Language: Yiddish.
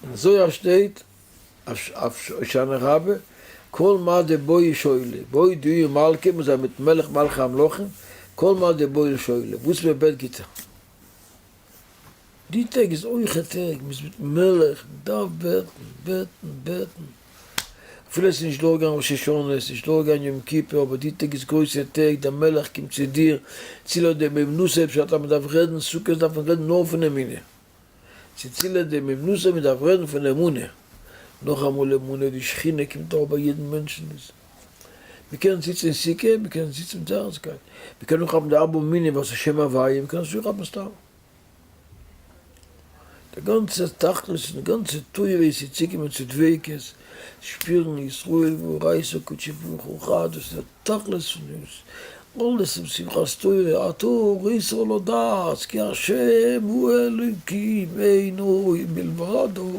אין זוהר שטייט אויף הושענא רבה, כל מה דבעי שאילי, בעי דאיהו מלכא, מ'זאל זיין מיטן מלך מלכי המלכים, כל מה דבעי שאילי, וואס מען בעט גיט ער. די טעג איז אויך א טעג, מ'איז מיטן מלך, מ'דארף בעטן, בעטן, בעטן. אפילו עס איז נישט דורכגעגאנגען ראש השנה, עס איז נישט דורכגעגאנגען יום כיפור, אבער די טעג איז גרויסע טעג, דער מלך קומט צו דיר, צילא דמהימנותא פשט אז מ'דארף רעדן, סוכות דארף מען רעדן נאר פון אמונה. צו צילא דמהימנותא מ'דארף רעדן פון אמונה, נאכאמאל אמונה, די שכינה קומט אראפ ביי יעדן מענטשן, מ'קען זיצן אין סוכה, מ'קען זיצן מיט הארצקייט, מ'קען אויך האבן די ארבעה מינים וואס איז שם הוויה, מ'קען עס אויך האבן סתם. די גאנצע תכלית און די גאנצע תורה איז צו צוקומען צו דביקות, שפירן ישראל ואורייתא קודשא בריך הוא חד, דאס איז דער תכלית פון דעם אלעס איז שמחת תורה, אתה הראת לדעת כי השם הוא אלוקים אין עוד מלבדו.